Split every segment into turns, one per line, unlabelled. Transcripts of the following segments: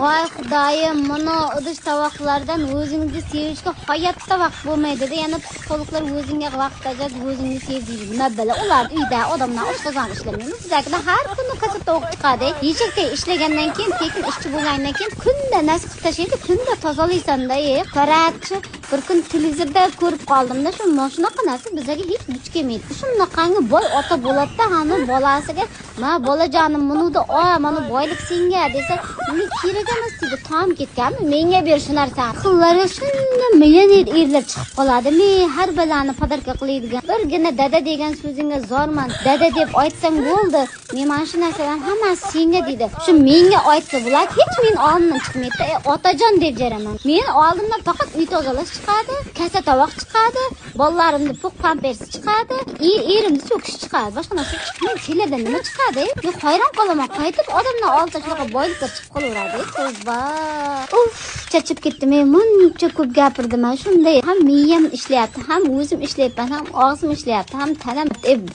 Voy Xudoyim, buni idish tovoqlardan o'zingizni sevishga hayotda vaqt bo'lmaydi. Yana psixologlar o'zingga vaqt ajrat, o'zingni sev deydi. Nima bila, ular uyda odamlar oshqozon ishlamaymi? Bizlarkida har kuni kasa tovuq chiqadi. Eshakday ishlagandan keyin, tekin ishchi bo'lgandan keyin kunda narsa qilib tashlaydi, kunda tozalaysan-da, Qaratchi, bir kun televizorda ko'rib qoldimda, shu shunaqa narsa bizlarga hech duch kelmaydi. Shunaqangi boy ota bo'ladi-da, hani bolasiga, "Ma bolajonim, bunida oy, mana boylik senga" desa, "Menga kerak emas" deydi. Tom ketganmi? Menga ber shu narsani. Xillari shunda millioner erlar chiqib qoladi. Men har balani подарка qiladigan. Birgina dada degan so'zingga zorman. Dada deb aytsang bo'ldi. Men mana shu narsalarni hammasi senga deydi. Shu menga aytsa bo'ladi, hech men oldimdan chiqmaydi. Otajon deb jaraman. Men oldimdan faqat uy tozalash chiqadi, kasa tovoq chiqadi, bolalarimni po'q pampersi chiqadi, erimni so'kishi chiqadi. Boshqa narsa chiqmaydi. Senlardan nima chiqadi? Men hayron qolaman. Qaytib odamlar oldida shunaqa boyliklar chiqib qolaveradi. Tavba. Uf, charchab ketdim. Men muncha ko'p gapirdim. Shunday ham miyam ishlayapti, ham o'zim ishlayapman, ham og'zim ishlayapti, ham tanam.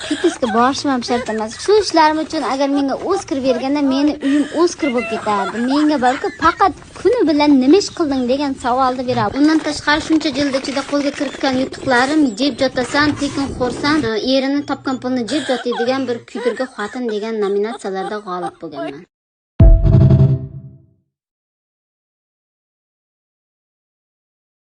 Fitnessga borishim ham shart emas. Shu ishlarim uchun agar menga Oskar berganda, meni uyim Oskar bo'lib ketardi. Menga balki faqat kuni bilan nima ish qilding degan savolni beradi. Undan tashqari shuncha yil ichida qo'lga kiritgan yutuqlarim jeb jotasan, tekin xo'rsan, erini topgan pulni jeb jotadigan bir kuydirgi xotin degan nominatsiyalarda g'olib bo'lganman.